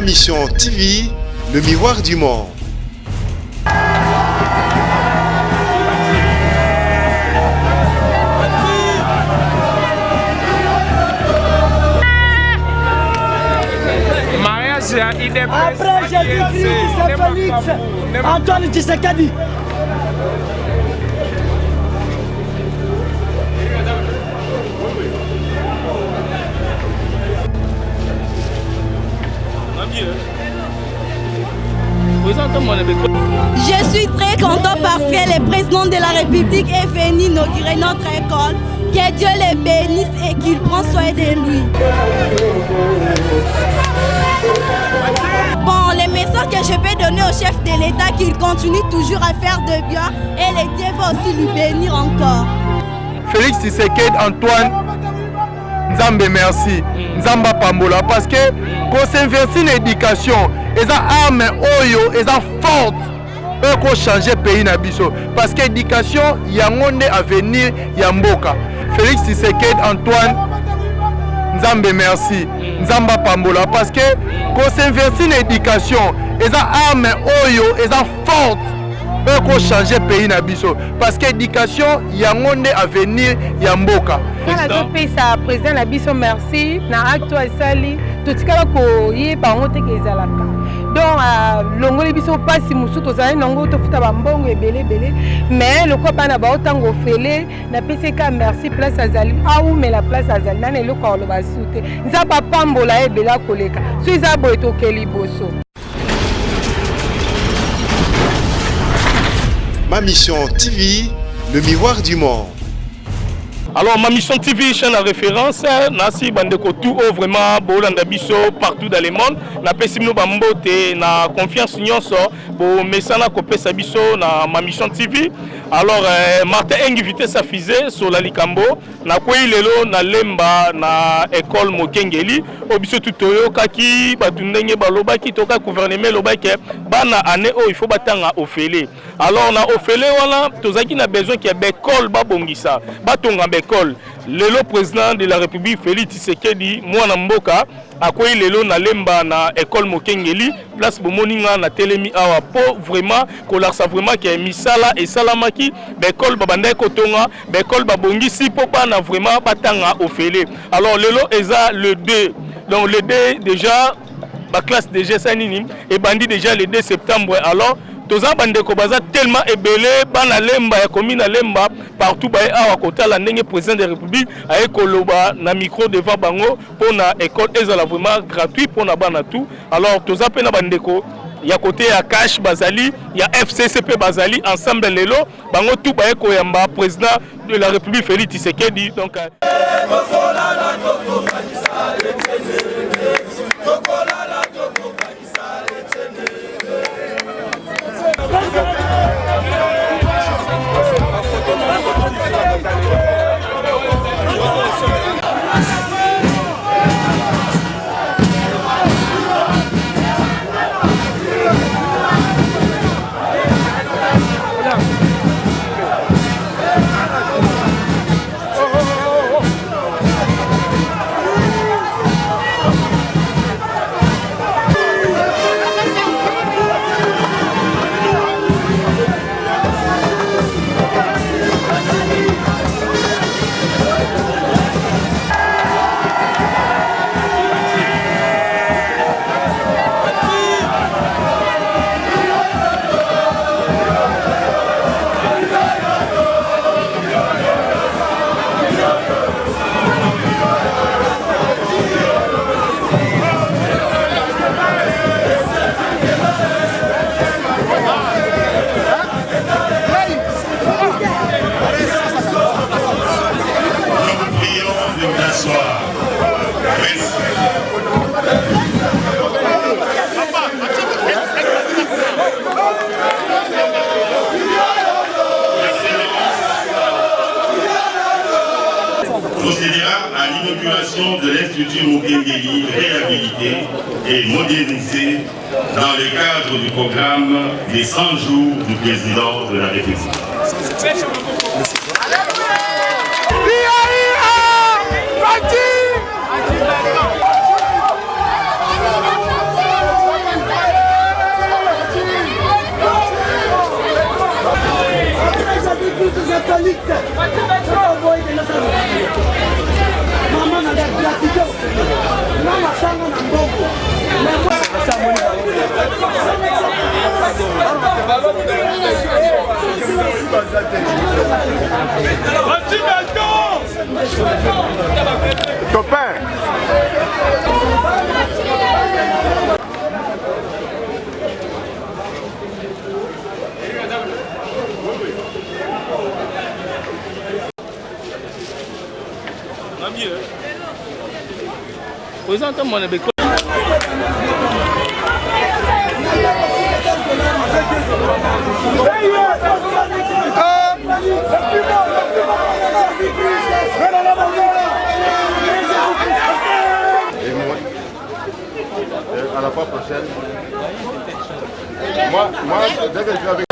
Ma Mission TV, le miroir du monde. Après Jésus-Christ, c'est Félix Antoine Tshisekedi. Je suis très content parce que le président de la République est venu inaugurer notre école. Que Dieu le bénisse et qu'il prend soin de lui. Bon, les messages que je peux donner au chef de l'État, qu'il continue toujours à faire de bien et le Dieu va aussi lui bénir encore. Félix Tshisekedi Antoine Nzambe merci Nzambe apambola parce que kosinvestir na éducation eza arme oyo eza forte oyo ekochange pays na biso parce que éducation yango nde avenir ya mboka. Félix Tshisekedi Antoine Nzambe merci Nzambe apambola parce que kosinvestir na éducation eza arme oyo eza forte oyo ekochange pays na biso parce que éducation yango nde avenir ya mboka. Nazopesa président na biso merci na acte oyo asali, totikala koyeba yango te ke ezalaka. Donc alongoli biso mpasi mosusu tozali nango, tofuta bambongo ebele ebele, mais lokola bana baotanga ofele, napesi ka merci. Place azali, aumela place azali nani, eloko aloba su te. Nzambe apambola ye ebele akoleka. So eza boye, toke liboso. Ma Mission TV, le miroir du monde. Alors, Ma Mission TV, chaîne à référence, nasi bandeko tout haut vraiment bolanda biso partout dans le monde. Napesi bino bambote na confiance nyonso bomesana kopesa biso na Ma Mission TV. Alors Martin Engi vitesse à fusée sur la likambo nakwei lelo na Lemba na école Mokengeli oyo biso tu toyokaki bato ndenge balobaki, toyoka gouvernement elobaki bana année oyo il faut batanga ofele. Alors na ofele wana tozalaki na besoin ke baécole babongisa, batonga baécole. Lelo président de la République Félix Tshisekedi mwana mboka akwei lelo na Lemba na école Mokengeli, place bomoni nga na telemi awa, po vraiment kolakisa vraiment ke misala esalamaki, baécole babandaki kotonga, baécole babongisi mpo bana vraiment batanga ofele. Alors lelo eza le 2, donc le 2 déjà baclasse déjà esa nini ebandi déjà le 2 septembre. Alors toza bandeko baza tellement ebele, bana Lemba ya commune na Lemba partout baye awa kotala ndenge président de la République aye koloba na micro devant bango mpona école ezala vraiment gratuit mpona bana tout. Alors toza mpe na bandeko ya côté ya cash bazali, ya FCC mpe bazali ensemble. Lelo bango tout baye koyamba président de la République Félix Tshisekedi. Donc Nous vous prions de vous asseoir. Merci. Procédera à l'inauguration de l'Institut Mokengeli réhabilité et modernisé dans le cadre du programme des 100 jours du président de la République. Copain. Présente moi le Et moi, à la fois prochaine. Moi, moi, dès que je suis avec.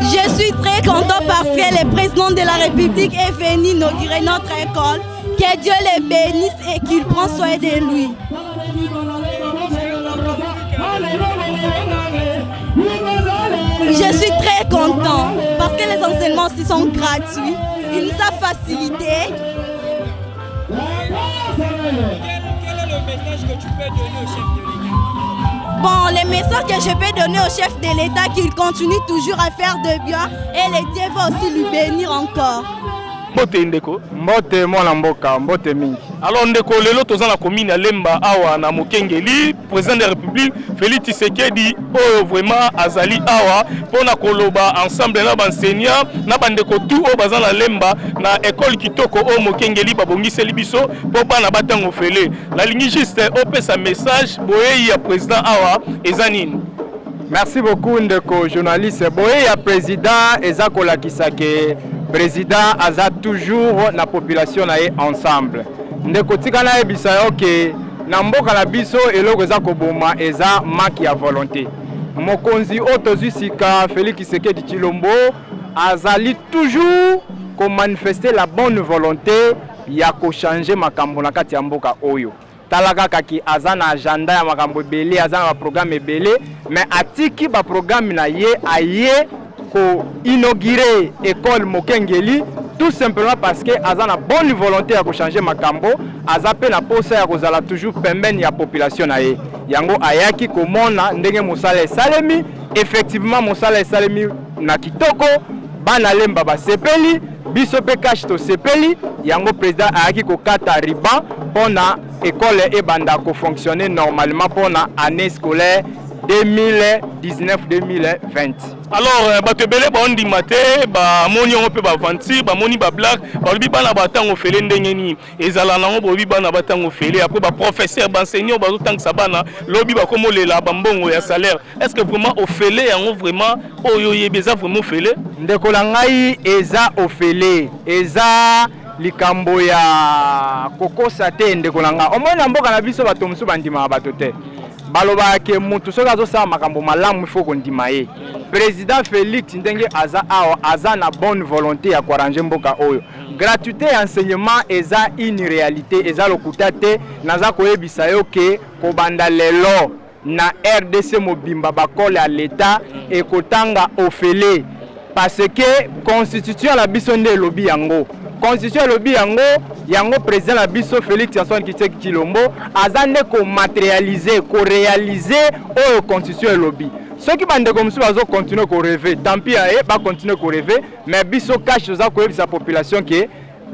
Je suis très content parce que le président de la République est venu inaugurer notre école. Que Dieu le bénisse et qu'il prend soin de lui. Je suis très content parce que les enseignements aussi sont gratuits. Il nous a facilité. Quel est le message que tu peux donner au chef de l'État? Bon, le message que je peux donner au chef de l'État, qu'il continue toujours à faire de bien et le Dieu va aussi lui bénir encore. Mbote ndeko. Mbote mwana mboka, mbote mingi. Alors ndeko, lelo toza na commune ya Lemba awa na Mokengeli, président de la République Félix Tshisekedi oyo vraiment azali awa mpona koloba ensemble na baenseignant na bandeko tout oyo baza na Lemba na école kitoko oyo Mokengeli babongiseli biso mpo bana batango ofele. Nalingi juste opesa message, boyeyi ya président awa eza nini? Merci beaucoup ndeko journaliste. Boye ya président eza kolakisa ke président aza toujours na population na ye ensemble. Ndeko, tika nayebisa yo ke na mboka na biso eloko eza koboma eza manque ya volonté. Mokonzi oyo tozwi sika, Félix Tshisekedi Tshilombo, azali toujours komanifester la bonne volonté ya kochanger makambo na kati ya mboka oyo. Tala kaka ki aza na agenda ya makambo ebele, aza na baprogramme ebele, mais atiki baprogramme na ye, aye koinaugurer école Mokengeli, tout simplement parce que aza na bonne volonté ya kochanger makambo, aza mpe na posa ya kozala toujours pembeni ya population na ye. Yango ayaki komona ndenge mosala esalemi. Effectivement, mosala esalemi na kitoko, bana Lemba basepeli, biso mpe kashe tosepeli. Yango président ayaki kokata ruban mpona école ebanda kofonctionner normalement mpona année scolaire 2019-2020. Alors bato ebele baondima te, bamoni yango mpe baventure, bamoni bablague, balobi bana batango ofele ndenge nini ezala nango, bolobi bana batango ofele, après baprofesseur, baenseignant bazotangisa bana, lobi bakomolela bambongo ya salaire. Est ce que vraiment ofele yango, vraiment oyo oyebi, eza vraiment ofele? Ndeko na ngai, eza ofele, eza likambo ya kokosa te. Ndeko na ngai, omoni na mboka na biso bato mosusu bandimaka bato te. Balobaka ke motu soki azosala makambo malamu, ifo kondima ye. Président Félix, ndenge aza awa, aza na bonne volonté ya koarranger mboka oyo. Gratuité ya enseignement eza une réalité, eza lokuta te. Naza koyebisa yo ke kobanda lelo na RDC mobimba, baécole ya leta ekotanga ofele, parce que constitution na biso nde elobi yango. Constitution elobi yango, yango président na biso Félix Antoine Tshisekedi Tshilombo aza nde komaterialize, korealize oyo constitution elobi. Soki bandeko mosusu bazokontinue koreve, tant pis ya ye, bakontinue koreve, mais biso cash toza koyebisa population ke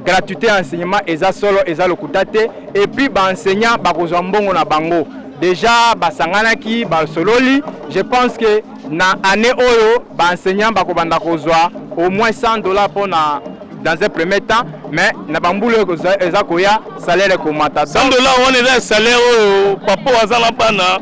gratuité ya enseignement eza solo, eza lokuta te. Et puis baenseignant bakozwa mbongo na bango. Déjà basanganaki, basololi. Je pense que na année oyo baenseignant bakobanda kozwa au moins 100 $ mpona dans un premier temps, mais na bambula oyo eza koya, salaire ekomata. 100 $ wana eza salaire oyo papa oyo aza na bana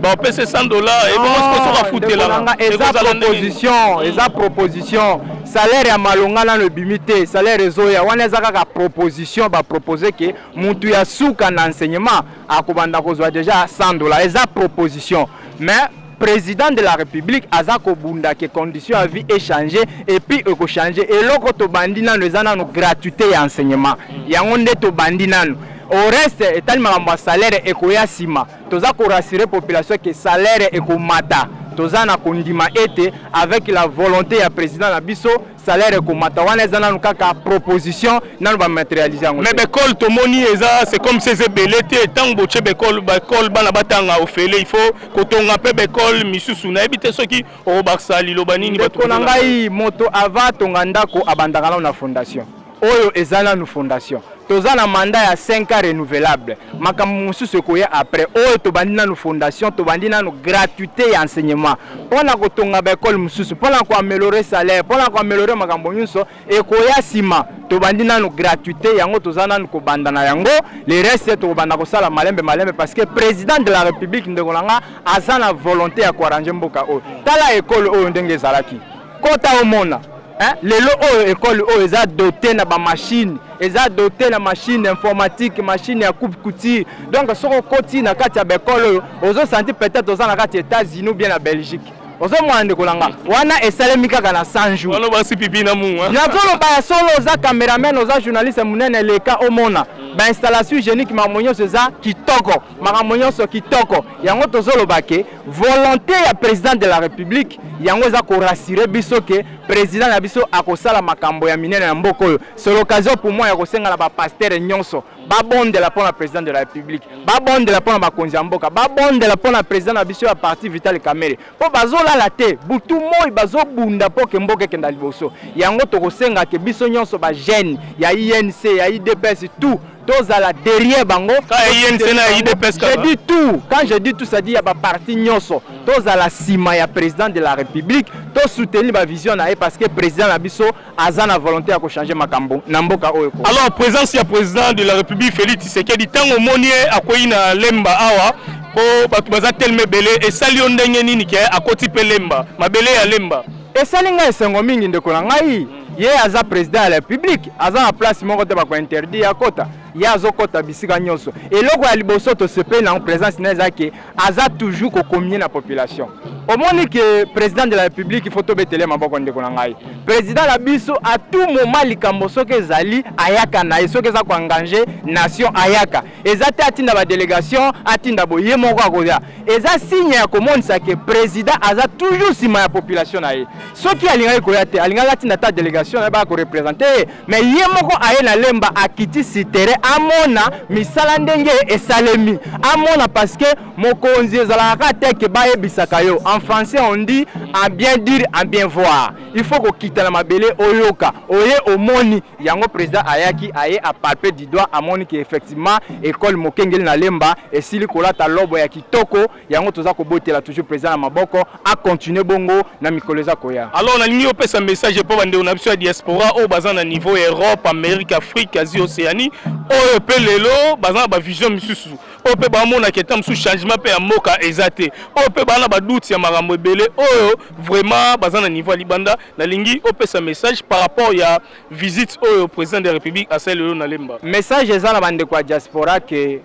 bapesa 100 $? Ebongo sikoyo soki afutelaka? Eza proposition, eza proposition. Salaire ya malonga nano ebimi te, salaire ezoya. Wana eza kaka proposition. Bapropose ke mutu ya suka na enseignement akobanda kozwa déjà 100 $. Eza proposition, mais président de la République aza kobunda ke condition ya vie echange, et puis ekochange. Eloko tobandi nano eza nano gratuité ya enseignement, yango nde tobandi nano. Au reste, etali makambo ya salaire, ekoya nsima. Toza korassurer population ke salaire ekomata. Toza na kondima ete avec la volonté ya président na biso, salaire ekomata. Wana eza nanu kaka proposition, nanu bamatérialise yango. Mais baekole tomoni eza, c'est comme si eza ebele te. Ntango botie baekole, baekole bana batanga ofele, il faut kotonga mpe baekole misusu. Nayebi te soki okobakisa liloba nini. Ndeko na ngai, moto ava atonga ndako abandaka nanu na fondation. Oyo eza nanu fondation. Toza na mandat ya 5 ans renouvelable. Makambo mosusu ekoya après. Oyo tobandi nanu fondation, tobandi nanu gratuité ya enseignement. Mpona kotonga baekole mosusu, mpona koaméliorer salaire, mpona koaméliorer makambo nyonso, ekoya nsima. Tobandi nanu gratuité, yango toza nanu kobanda na yango. Le reste tokobanda kosala malembe malembe, parce que président de la République, ndeko na nga, aza na volonté ya koarranger mboka oyo. Tala ekole oyo ndenge ezalaki, kota omona. Hein? Lelo oyo ekole oyo eza doté na bamachine, eza doté na machine informatique, machine ya coupe couture. Donc soki okoti na kati ya baekole oyo, ozosentir peut-être oza na kati ya États-Unis ou bien na Belgique. Ozomona, ndeko na nga, wana esalemi kaka na 100 jours. Wana basi pipi na mu. Nazoloba ya solo. Oza cameraman, oza journaliste monene, eleka omona bainstallation hygiénique, makambo nyonso eza kitoko, makambo nyonso kitoko. Yango tozoloba ke volonté ya président de la République, yango eza korassurer biso ke président na biso akosala makambo ya minene na mboka oyo. C'est l'occasion pour moi ya kosenga na bapasteur nyonso babondela mpo na président de la République, babondela mpo na bakonzi ya mboka, babondela mpo na président na biso ya parti, Vital Kamerhe, mpo bazolala te butu moi, bazobunda mpo ke mboka ekenda liboso. Yango tokosenga ke biso nyonso bajeune ya UNC, ya UDPS, tout tozala derrière bango. UNC na UDPS? Je dis tout. Quand je dis tout, ça dit ya baparti nyonso, tozala nsima ya président de la République, tosoutenir bavision na ye, parce que président na biso aza na volonté ya kochanger makambo na mboka oyo. Alors, présence ya président de la République Félix Tshisekedi, ntango omoni ye akwei na Lemba awa, mpo bato baza telema ebele, esali yo ndenge nini ke akoti mpe Lemba, mabele ya Lemba? Esali ngai esengo mingi, ndeko na ngai. Ye aza président ya la République, aza na place moko te bakointerdire ya kota. Ye azokɔta bisika nyonso. Eloko ya liboso tosepeli nango présence na eza ke aza toujours kocommunier na population. Omoni ke président de la République, il faut tobetele maboko, ndeko na ngai. Président na biso, à tout moment, likambo soki ezali, ayaka na ye. Soki eza koengager nation, ayaka. Eza te atinda badélégation, atinda boye, ye moko akoya. Eza signe ya komonisa ke président aza toujours nsima ya population na ye. Soki alingaki koya te, alingaki atinda ta délégation na ye baya koreprésenter ye, mais ye moko aye na Lemba, akiti sur terrain, amona misala ndenge esalemi, amona, parce que mokonzi ezalaka kaka te ke bayebisaka yo. En français on dit: en bien dire, en bien voir. Il faut kokita na mabele, oyoka, oye omoni yango. Président ayaki, aye apalper du doigt, amoni ke effectivement école Mokengeli na Lemba esili kolata lobo ya kitoko. Yango toza kobotela toujours président na maboko, acontinue bongo na mikolo eza koya. Alors, nalingi opesa message mpo bandeko na biso ya diaspora oyo baza na niveau Europe, Amérique, Afrique, Asie, Océanie, oyo mpe lelo baza na bavision misusu, oyo mpe bamonaka eta mosusu changement mpe ya mboka eza te, oyo mpe baa na badoute ya makambo ebele, oyo vraiment baza na niveau ya libanda, nalingi opesa message par rapport ya visite oyo président de la République asali lelo na Lemba. Message eza na bandeko ya diaspora ke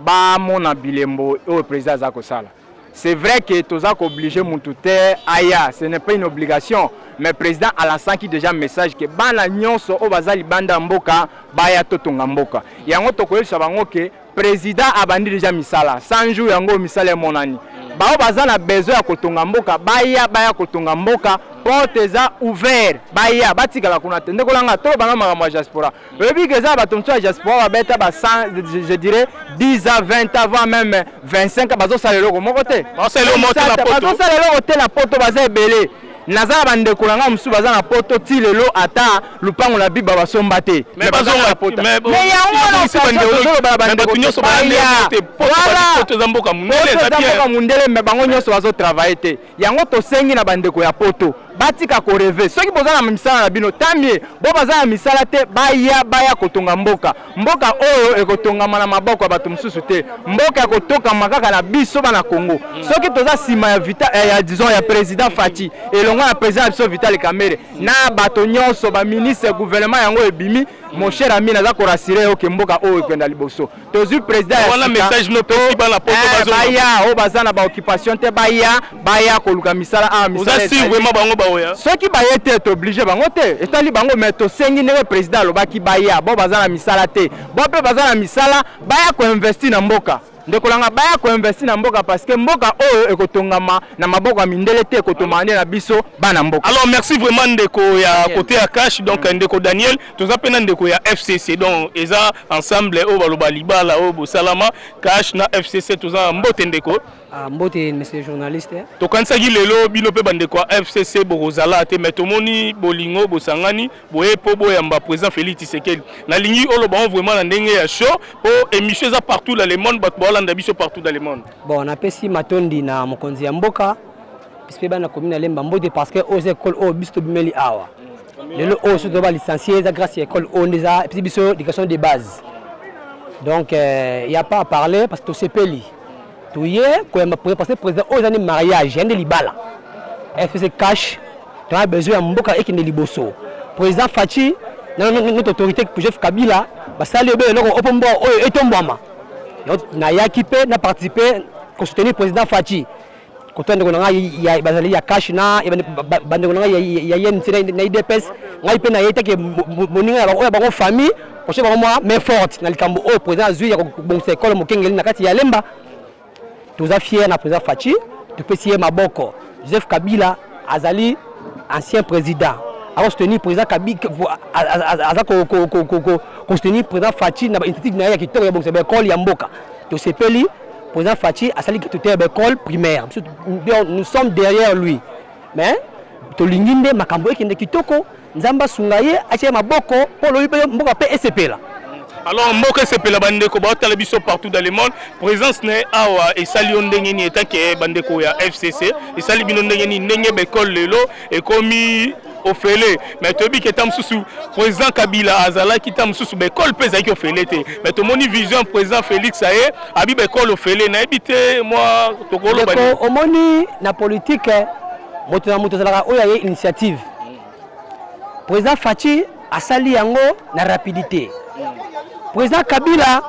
bamona bilembo oyo président aza kosala. C'est vrai que toza koobliger mutu te aya, ce n'est pas une obligation, mais président alançaki déjà message ke bana nyonso oyo baza libanda ya mboka baya totonga mboka. Yango tokoyebisa bango ke président abandi déjà misala 100 jours, yango misala emonani. Baoyo baza na besoin ya kotonga mboka, baya, baya kotonga mboka, porte eza ouvert, baya, batikala kuna te. Ndeko na nga, toloba na makambo ya diaspora. Oyebi ke eza bato mosusu ya diaspora babeta ba 100, je dirais 10 ans, 20 ans, voire même 25 ans, bazosala eloko moko te. Bazosala eloko moko te na poto. Bazosala eloko te na poto, baza ebele. Naza na bandeko na nga mosusu baza na poto ti lelo ata lupango na biba basomba te. Mais bazonga poto. Mais yango wana tozoloba na bandeko nyonso baya te. Poto eza mboka mundele, eza bien. Mboka mundele, mais bango nyonso bazo travailler te. Yango tosengi na bandeko ya poto batika ko rêver. Soki boza na misala na bino, tant mieux. Bo baza na misala te, baya, baya kotonga mboka. Mboka oyo ekotongama na maboko ya bato mosusu te. Mboka ekotokama kaka na biso bana Congo. Soki toza sima ya vita, ya disons ya président Fatshi, elongo na président ya biso Vital Kamerhe, na bato nyonso ba ministre gouvernement yango ebimi, mon cher ami, naza ko rassurer yo ke mboka oyo ekenda liboso. Tozwi président ya wana sika, message no pesi bana poto bazonga. Baya oyo baza na ba occupation te, baya, baya koluka misala awa, misala Oza si ezali. vraiment bango baoya. Soki baye te, to oblige bango te, etali bango, mais tosengi ndenge président alobaki, baya, bo baza na misala te, bo mpe baza na misala, baya koinvestir na mboka. Ndeko nanga, baya koinvestir na mboka parce que mboka oyo ekotongama na maboko ya mindele te, ekotongama nde na biso bana mboka. Alors merci vraiment ndeko ya côté ya cash, donc ndeko Daniel, toza pe na ndeko ya FCC, donc eza ensemble oyo baloba libala oyo bosalama cash na FCC, toza mbote ndeko. Ah, mbote monsieur journaliste. Tokanisaki lelo bino pe bandeko ya FCC bokozala te, mais tomoni bolingo bosangani boye po boyamba président Félix Tshisekedi. Nalingi oloba ngo vraiment na ndenge ya show po émission eza partout dans le monde, bato baolanda biso partout dans le monde. Bon, napesi matondi na mokonzi ya mboka biso pe bana commune ya Lemba mbote parce que oyo eza école oyo biso tobimeli awa. Lelo oyo soki toza ba licencié eza grâce ya école oyo nde eza epesi biso éducation de base. Donc y a pas à parler parce que tosepeli. Toye koyamba président parce que président oyo eza nde mariage, ya nde libala. FCC cash, toza besoin ya mboka ekende liboso. Président Fatshi na notre autorité Joseph Kabila basali oyo eloko opo mboka oyo etombwama. Nayaki pe na participer ko soutenir président Fatshi. Kota ndeko na ngai ya bazali ya cash na ya bandeko na ngai ya INC na IDPS, ngai pe na ye take moninga ya bango oyo bango famille kotia bango mwa main forte na likambo oyo président azwi ya kobongisa ekole Mokengeli na kati ya Lemba. Toza fier na président Fatshi, topesi ye maboko. Joseph Kabila azali ancien président, aza soutenir président Kabila, aza ko soutenir président Fatshi na ba initiative na ye ya kitoko ya bongisa ba école ya mboka. Tosepeli président Fatshi asali gratuité ya ba école primaire. Donc nous sommes derrière lui. Mais tolingi nde makambo ekende kitoko, Nzambe asunga ye, atie maboko po lobi pe mboka pe esepela. Alors mboka esepela, bandeko baotala biso partout dans le monde, présence na ye awa esali yo ndenge nini etake bandeko ya FCC, esali bino ndenge nini ndenge ba école lelo ekomi ofele? Mais toyebi ke ta mosusu président Kabila azalaki, ta mosusu ba école mpe ezalaki ofele te, mais tomoni vision président Félix aye abi ba école ofele. Nayebi te mwa tokoloba nini. Ndeko, omoni na politique moto na moto azalaka oyo aye initiative. Président Fatshi asali yango na rapidité. Président Kabila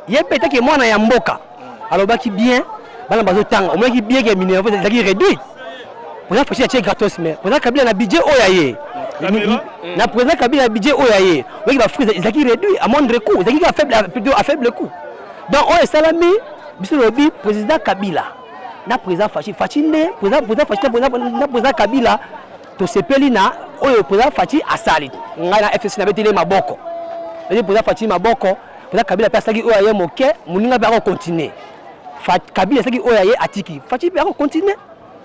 ye mpe etaki mwana ya mboka alobaki bien, bana bazotanga, omonaki bien ke minerval ezalaki réduite. Président Fatshi atie gratos, mais président Kabila na budget oyo aye na président Kabila na budget oyo aye oyoki ba frais ezalaki réduit à moindre coût, ezalaki kaka faible, plutôt à faible coût. Donc oyo esalami biso lobi président Kabila na président Fatshi, Fatshi nde président, président Fatshi na président Kabila, tosepeli na oyo président Fatshi asali. Ngai na FCC nabeteli maboko, nabeteli président Fatshi maboko. Président Kabila mpe asalaki oyo aye moke, moninga mpe akocontinue. Kabila asalaki oyo aye atiki, Fatshi mpe akocontinue.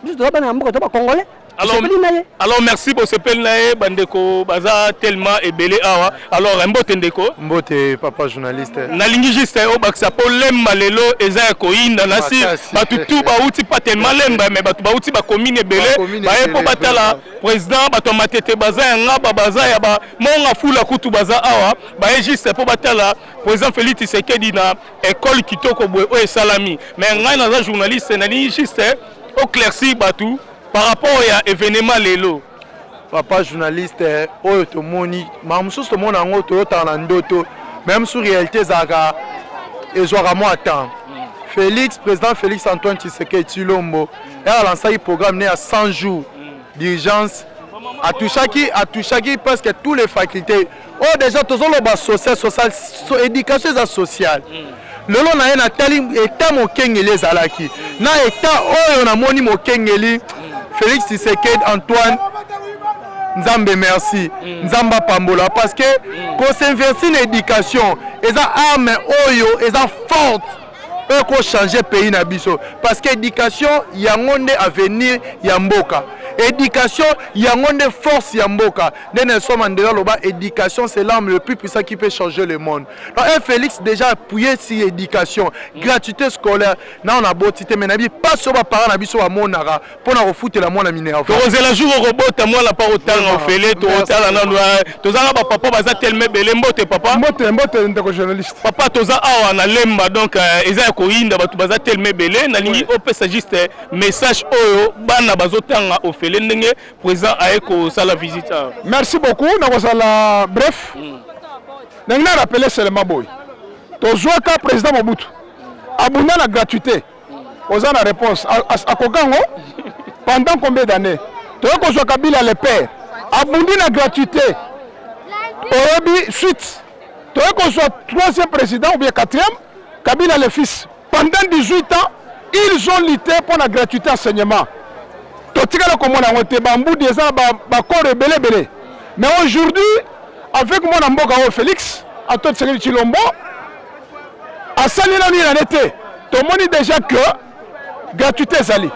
Biso toza bana ya mboka, toza ba Congolais. Tosepeli na ye. Alors merci, bosepeli na ye, bandeko baza tellement ebele awa. Alors mbote ndeko. Mbote papa journaliste. Nalingi juste obakisa po Lemba lelo eza ya koyinda na si bato tu bauti pas tellement Lemba, mais bato bauti ba commune ebele baye po batala président. Bato ya Matete baza, ya Ngaba baza, ya ba Monga Fula kutu baza awa, baye juste po batala président Félix Tshisekedi na école kitoko boye oyo esalami. Mais ngai naza journaliste, nalingi juste oclaircir bato par rapport ya événement lelo. Papa journaliste, oyo tomoni makambo mosusu tomona yango toyotaka na ndoto, même sous réalité ezalaka ezwaka mwa temps. Félix, président Félix Antoine Tshisekedi Tshilombo ye alansaki programme ne ya 100 jours d'urgence, atouchaki presque tous les facultés oyo déjà tozoloba social, social, éducation eza sociale. Lelo na ye natali eta mokengeli ezalaki na eta oyo namoni mokengeli Félix Tshisekedi Antoine Nzambe merci. Nzambe apambola parce que kosinvestir na éducation eza arme oyo eza forte oyo ekochange pays na biso parce que éducation yango nde avenir ya mboka, éducation yango nde force ya mboka. Nde Nelson Mandela aloba: "Éducation, c'est l'arme le plus puissant qui peut changer le monde." Donc un Félix déjà appuyé sur éducation, gratuité scolaire. Na on aboti te, mais nayebi mpasi oyo baparent na biso bamonaka mpona kofutela mwana minerval. Tokozela jour okobota mwana mpa kotanga ofele, tokotala nanu. Tozanga bapapa baza telema ebele. Mbote papa. Mbote, mbote ndeko journaliste. Papa, toza awa na Lemba, donc eza ya koyinda, bato baza telema ebele. Nalingi opesa juste message oyo bana bazotanga ofele, ndenge président aye kosala visite awa. Merci beaucoup. Nakozala bref. Ndenge na rappeler seulement boye: tozwaka président Mobutu, abunda na gratuité, oza na réponse, akoka yango pendant combien d'années? Toye kozwa Kabila le père, abundi na gratuité, oyebi suite. Toye kozwa troisième président ou bien quatrième, Kabila le fils, pendant 18 ans ils ont lutté pour la gratuité enseignement. Totikala komona yango te. Bambudi eza na bakoro ebele ebele. Mais aujourd'hui, avec mwana mboka oyo Félix Antoine Tshisekedi Tshilombo, asali nanu ye nane te, tomoni déjà que gratuité ezali.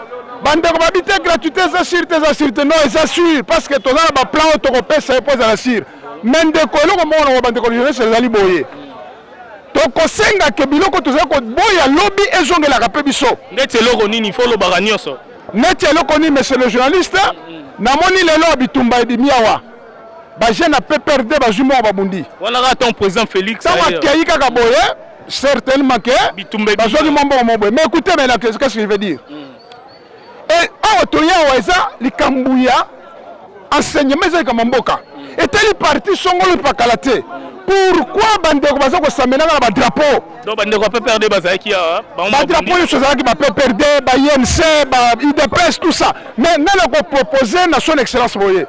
Bandeko babi te gratuité eza sûr te, eza sûr te. Non, eza sûr parce que toza na baplan oyo tokopesa ye mpo ezala sûr. Mais ndeko, eloko moko nango, bandeko jeunesse, ezali boye: tokosenga ke biloko tozali koboya lobi ezongelaka mpe biso. Ndeti eloko nini? Fo olobaka nyonso. Neti eloko nini, monsieur le journaliste? Namoni lelo ya bitumba ebimi awa, bajeune ya PPRD bazwi moko, babundi. Wana kaka ton président Félix. Ntango akei kaka boye, certainement ke bazwaki mwa mbongo moko boye. Mais écoutez maintenant, qu'est-ce que je veux dire? Et awa toya awa, eza likambo ya enseignement, eza likambo ya mboka, etali parti songolo epakala te. Pourquoi bandeko baza kosamelaka na badrapeau? Donc bandeko ya PPRD bazalaki awa? Badrapeau nyonso ezalaki, ba PPRD, ba UNC, ba UDPS, tout ça. Mais nani akopropose na son excellence boye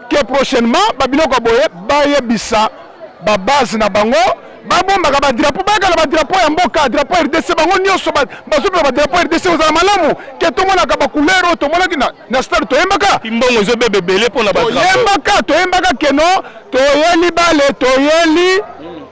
ke prochainement babiloko ya boye bayebisa babase na bango babombaka badrapeau, bayaka na badrapeau ya mboka, drapeau RDC, bango nyonso bazopela badrapeau RDC? Kozala malamu ke tomonaka bacouleur oyo tomonaki na stade, toyembaka. Mbongo ezobeba ebele mpona. Toyembaka, toyembaka keno toyeli bale, toyeli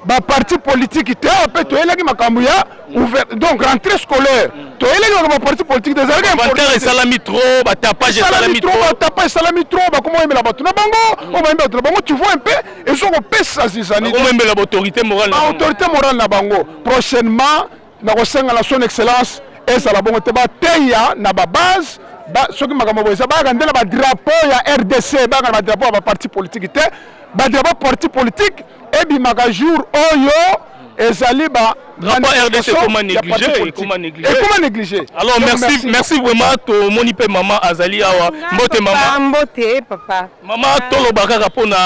baparti politique te. Awa mpe toyelaki makambo ya ouvert, donc rentrée scolaire, toyelaki makambo ya parti politique te. Ezalaki inventaire esalami trop, batapage esalami trop, batapage esalami trop. Bakoma oyembela bato na bango oyo bayembela bato na bango, tu vois un peu, ezo kopesa zizani. Bakomoyembela baautorité morale. Baautorité morale na bango. Prochainement nakosenga na son excellence ezala bongo te, bateya na babase soki makambo boye eza, bayaka nde na badrapeau ya RDC, bayaka na badrapeau ya baparti politique te. Badrapeau parti politique ebimaka jour oyo ezali ba Drapeau RDC ekoma négligé, ekoma négligé. Ekoma négligé. Alors merci, merci vraiment. Tomoni mpe mama azali awa. Mbote mama. Mbote papa. Mama, toloba kaka mpona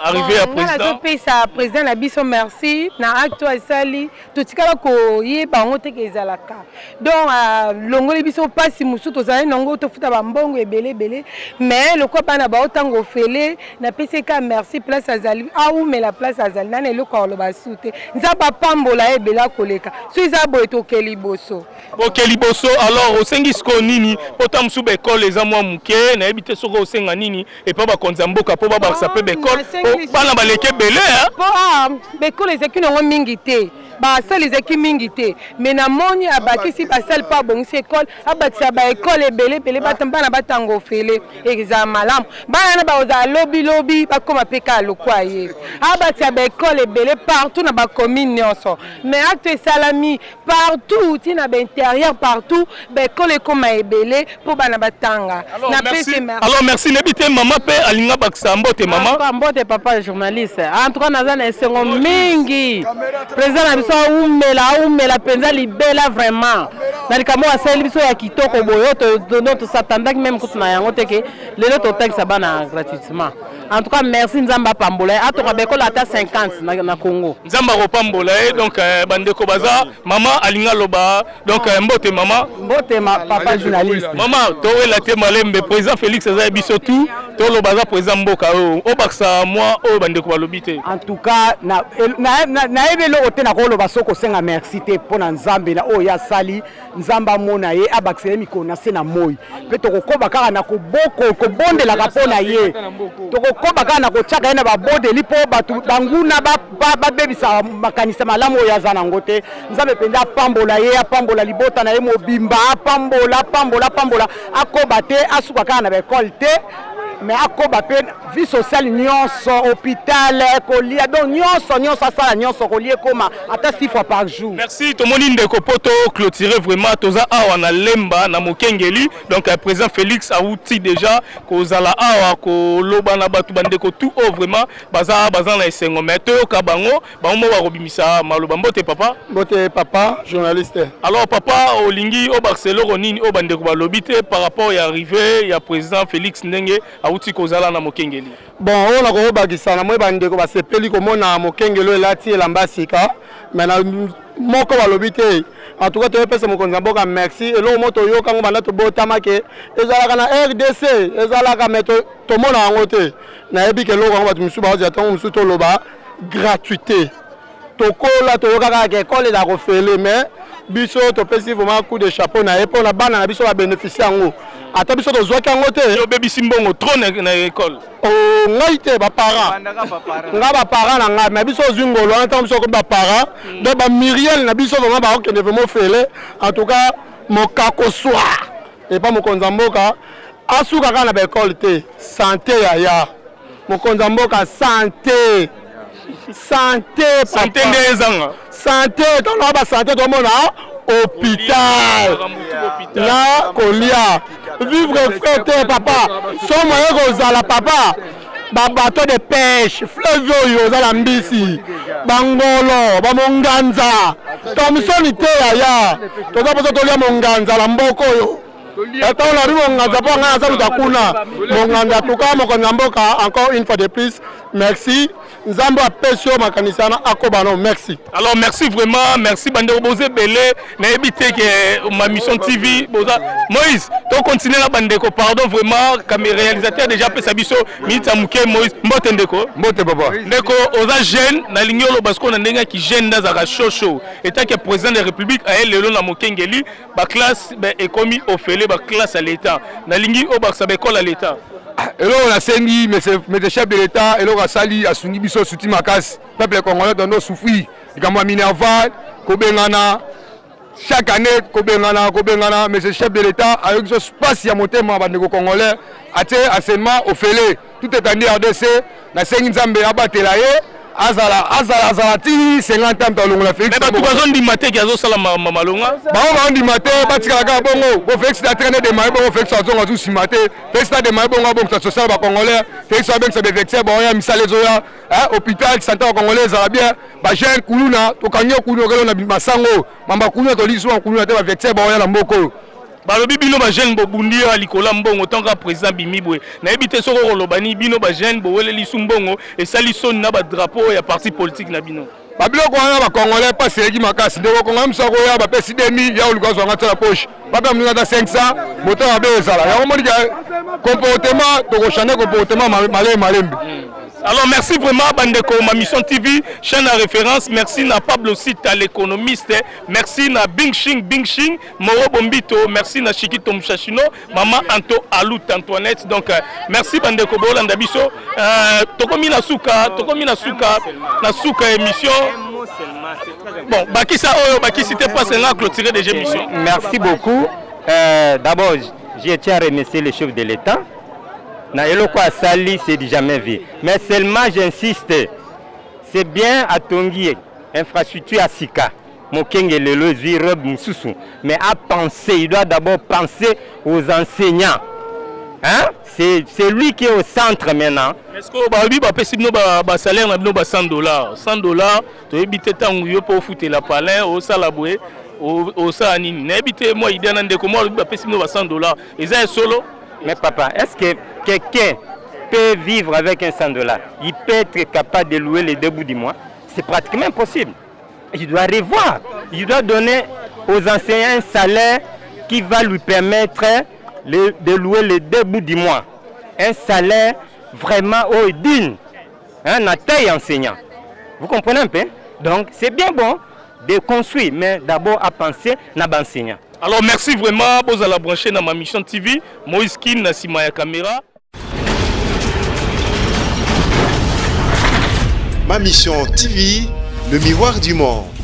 arrivée ya président. Nazopesa président na biso merci na acte oyo asali. Totikala koyeba yango te ke ezalaka. Donc alongoli biso mpasi mosusu tozali nango, tofuta bambongo ebele ebele. Mais lokola bana baotanga ofele, napesi eka merci. Place azali, aumela place azali nani, eloko aloba su te. Nzambe apambola ye ebele, akoleka so eza boye, toke liboso. Boke liboso. Alors osengi sikoyo nini? Mpo ta mosusu baekole eza mwa moke, nayebi te soki osenga nini epa bakonzi ya mboka mpo babakisa mpe baekole, po bana baleki ebele. Mpo baekole ezalaki nango mingi te, basale ezalaki mingi te. Mais namoni abakisi basale mpo abongisi ekole, abakisa baekole ebele ebele, bana batanga ofele, ezala malamu. Bana wana bakozala lobilobi bakóma mpe kaka lokwa ye. Abakisa baekole ebele partout na bacommune nyonso. Mais acte esalami partout, ntina baintérieur, partout baekole ekóma ebele mpo bana batanga. Alors merci. Nayebi te, mama mpe alinga bakisa. Mbote mama. Mbote papa journaliste. En tout cas naza na esengo mingi. Président na biso aumela, aumela mpenza libela vraiment na likambo oyo asaleli biso ya kitoko boye. Oyo tosatandaki même kutu na yango te ke lelo totangisa bana gratuitement. En tout cas merci, Nzambe apambola ye, atoka baekole ata 50 na Congo. Nzambe akopambola ye. Donc bandeko baza, mama alingi aloba. Donc mbote mama. Mbote ma papa journaliste. Mama, towela te, malembe. Président Félix aza ya biso tout. Toloba aza président mboka oyo obakisa mwa oyo bandeko balobi te. En tout cas nayebi eloko te nakoloba soki kosenga merci te mpo na Nzambe na oyo ye asali. Nzambe amona ye, abakisela ye mikolo na se na moi. Mpe tokokoba kaka na koboko kobondelaka mpo na ye, tokokoba kaka na kotiaka ye na babondeli mpo bato banguna babebisa makanisi malamu oyo aza nango te. Nzambe mpenza apambola ye, apambola libota na ye mobimba, apambola, apambola, apambola, akoba te, asuka kaka na baekole te, mais akoba mpe vie sociale nyonso, hôpital, kolia, donc nyonso nyonso asala nyonso, kolia ekoma ata 6 fois par jour. Merci, tomoni ndeko po to clôturer vraiment toza awa na Lemba na Mokengeli. Donc euh, président Félix awuti déjà kozala awa koloba na bato bandeko tout oyo vraiment baza baza na esengo, mais toyoka bango bango moko bakobimisa maloba. Mbote papa. Mbote papa journaliste. Alors papa, olingi obakisa eloko nini oyo bandeko balobi te par rapport ya arrivée ya président Félix ndenge awuti kozala na Mokengeli? Bon, oyo nakobakisa na moi, bandeko basepeli komona Mokengeli oyo elati elamba sika, mais na moko balobi te. En tout cas toyopesa mokonzi ya mboka merci. Eloko moko toyoka yango banda tobotama ke ezalaka na RDC, ezalaka mais tomona yango te. Nayebi ke eloko yango bato mosusu baozela ntango mosusu toloba gratuité. Tokola toyoka kaka ke ekole eza kofele, mais biso topesi vraiment coup de chapeau na ye mpo na bana na biso babénéficie yango, ata biso tozwaki yango te. Obebisi mbongo trop na ekole. Oh, ngai te, baparent nga, baparent na ngai, mais biso ozwi ngolo wana ntango biso okomi baparent. Donc bamiriel na biso vraiment bakokende vraiment ofele. En tout cas mokako swa epa mokonzi ya mboka asuka kaka na baekole te. Sante yaya, mokonzi ya mboka, sante, sante. Sante nde ezanga. Sante, ntango basante tomona hôpital na kolia vivre frais te papa. So moye kozala papa, babateau de pêche, fleuve oyo oza na mbisi, bangolo, bamonganza, tomsoni te yaya. Toza mposa tolia monganza na mboka oyo. Ntango nabi monganza, mpo ngai naza moto kuna monganza. Tuka mokonzi ya mboka, encore une fois de plus merci. Nzambe apesi yo makanisi wana, akoba no. Merci. Alors merci vraiment, merci bandeko boza ebele. Nayebi te ke Ma Mission TV boza. Moïse, tocontinue na bandeko. Pardon vraiment, comme réalisateur déjà apesa biso minute ya moke. Moïse, mbote ndeko. Mbote papa. Ndeko, oza jeune, nalingi oloba sikoyo na ndenge yaki jeune nde azalaka chaud chaud etake. Président de la République aye lelo na Mokengeli, baclasse ekomi ofele, baclasse ya l'État. Nalingi obakisa baekole ya l'État. Eloko nasengi monsieur chef de l'État, eloko asali, asungi biso suti makasi. Peuple congolais tondo souffrir likambo ya minerval, kobengana chaque année, kobengana, kobengana. Monsieur chef de l'État ayoki biso spasi ya motema bandeko congolais, atie enseignement ofele tout étendu RDC. Nasengi Nzambe abatela ye, azala, azala, azala ti 50 ans moto alongola Félix. Bato bazondima te ke azosala malonga. Bango baondima te, batikala kaka bongo. Bo Félix atraine démarre bongo, Félix azonga azu nsima te. Félix adémarre bongo, abongisa social bacongolais. Félix abengisa bavecteur, baoya misala ezoya, hôpital, santé bacongolais ezala bien. Bajeune kuluna tokangi yo kuluna, okelo na masango mamba kuluna, tolisi wa kuluna te. Bavecteur baoya na mboka oyo. Balobi bino bajeune bobundi yo ya likolo ya mbongo. Ntango kaka président bimi boye, nayebi te soki okoloba nini. Bino bajeune boweleli su mbongo, esali soni na badrapeau ya parti politique na bino. Babiloko wana bacongolais mpasi eleki makasi. Ndeko congolais mosu akoya, bapesi 2000 ya oluka azwanga tia na poche, bape moninga ata 500. Moto mabe ezala yango monike comportement, tokochange comportement malembe malembe. Alors merci vraiment bandeko Ma Mission TV, chaîne à référence. Merci na Pablo Sita l'économiste, merci na Bing Shing Bing Shing Moro Bombito, merci na Chikito Mchachino, Maman Anto Alut Antoinette. Donc merci bandeko bolanda biso. Tokomi na suka, tokomi na suka, na suka émission. Bon, bakisa oyo bakisi te passe nga clôturer déjà émission. Merci beaucoup. D'abord, je tiens à remercier le chef de l'État. Na eloko asali, c'est du jamais vu. Mais seulement j'insiste, c'est bien atongi infrastructure ya sika. Mokenge lelo ezwi robe mosusu, mais à penser, il doit d'abord penser aux enseignants. Hein? C'est lui qui est au centre maintenant. Est-ce que balobi bapesi bino basalaire na bino ba 100 dollars, 100 dollars, toyebi te ntango yo mpo ofutela palin, osala boye, osala nini, nayebi te. Mwa idée na ndeko mwa alobi bapesi bino ba 100 dollars, eza ya solo? Mais papa, est-ce que quelqu'un peut vivre avec un 100 dollars? Il peut être capable de louer les deux bouts du mois? C'est pratiquement impossible. Il doit revoir. Il doit donner aux enseignants un salaire qui va lui permettre de louer les deux bouts du mois. Un salaire vraiment oyo digne, hein, na taille enseignant. Vous comprenez un peu? Donc c'est bien bon de construire, mais d'abord à penser na ba enseignants. Alors merci vraiment bozala branché na ma mission TV Moïse Kin na sima ya caméra. Ma mission TV, le miroir du monde.